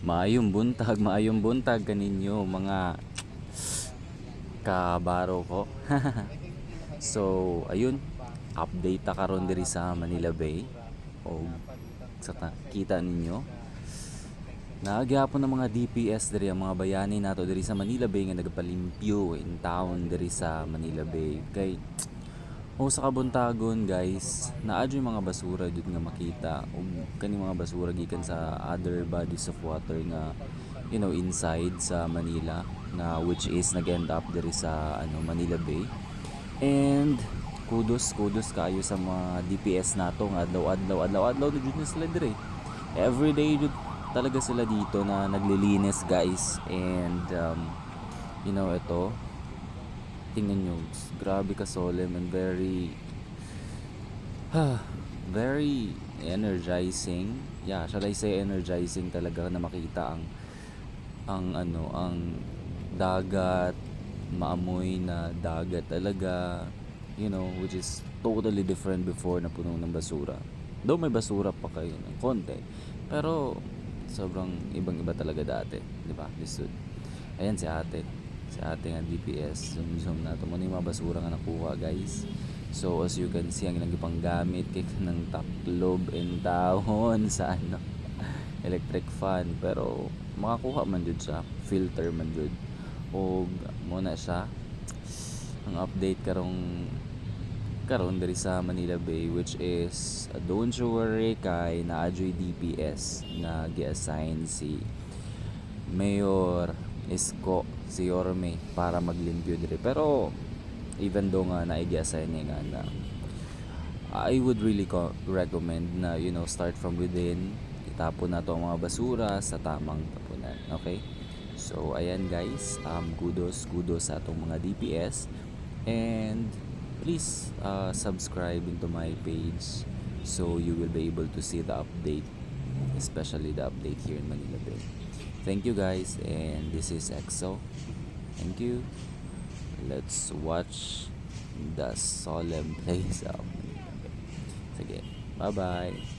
Maayong buntag kaninyo, mga kabaro ko. So, ayun, update ta karon diri sa Manila Bay. O sa kita ninyo, naa gyapon ang mga DPS diri, ang mga bayani nato diri sa Manila Bay nga nagpalimpyo in town diri sa Manila Bay. Kay o sa kabuntagon, guys, naa jud mga basura jud nga makita ug kani mga basura gikan sa other bodies of water nga inside sa Manila nga which is nag-end up diri sa ano, Manila Bay. And kudos, kudos kaayo sa mga DPS nato nga adlaw-adlaw, adlaw-adlaw na jud na sila diri. Everyday jud talaga sila dito na naglilinis, guys. And ito, tingnan nyo, grabe ka solemn and very very energizing. Yeah, shall I say energizing talaga na makita ang ano, ang dagat, maamoy na dagat talaga, which is totally different before na puno ng basura. Though may basura pa kayo ng konti, pero sobrang ibang iba talaga dati, di ba? Lisod. Ayan si ate. Si ate nga DPS. Zoom zoom na ito. Mao yung mga basura nga nakuha, guys. So as you can see, ang ilang gipanggamit kay ng taklob in tawon sa ano, electric fan, pero makakuha man jud siya, filter man jud. Og mao na siya ang update karong karon diri sa Manila Bay, which is don't you worry kay naa juy DPS nga gi-assign si Mayor Isko, si Yorme, para maglimpyo diri. Pero even though nga naay gi-assign niya nga na, I would really recommend na start from within. Itapon nato ang mga basura sa tamang tapunan. Okay? So ayan, guys, kudos, kudos sa atong mga DPS and please subscribe into my page so you will be able to see the update, especially the update here in Manila Bay. Thank you, guys, and this is EXO. Thank you. Let's watch the solemn place of Manila Bay. Sige, bye-bye.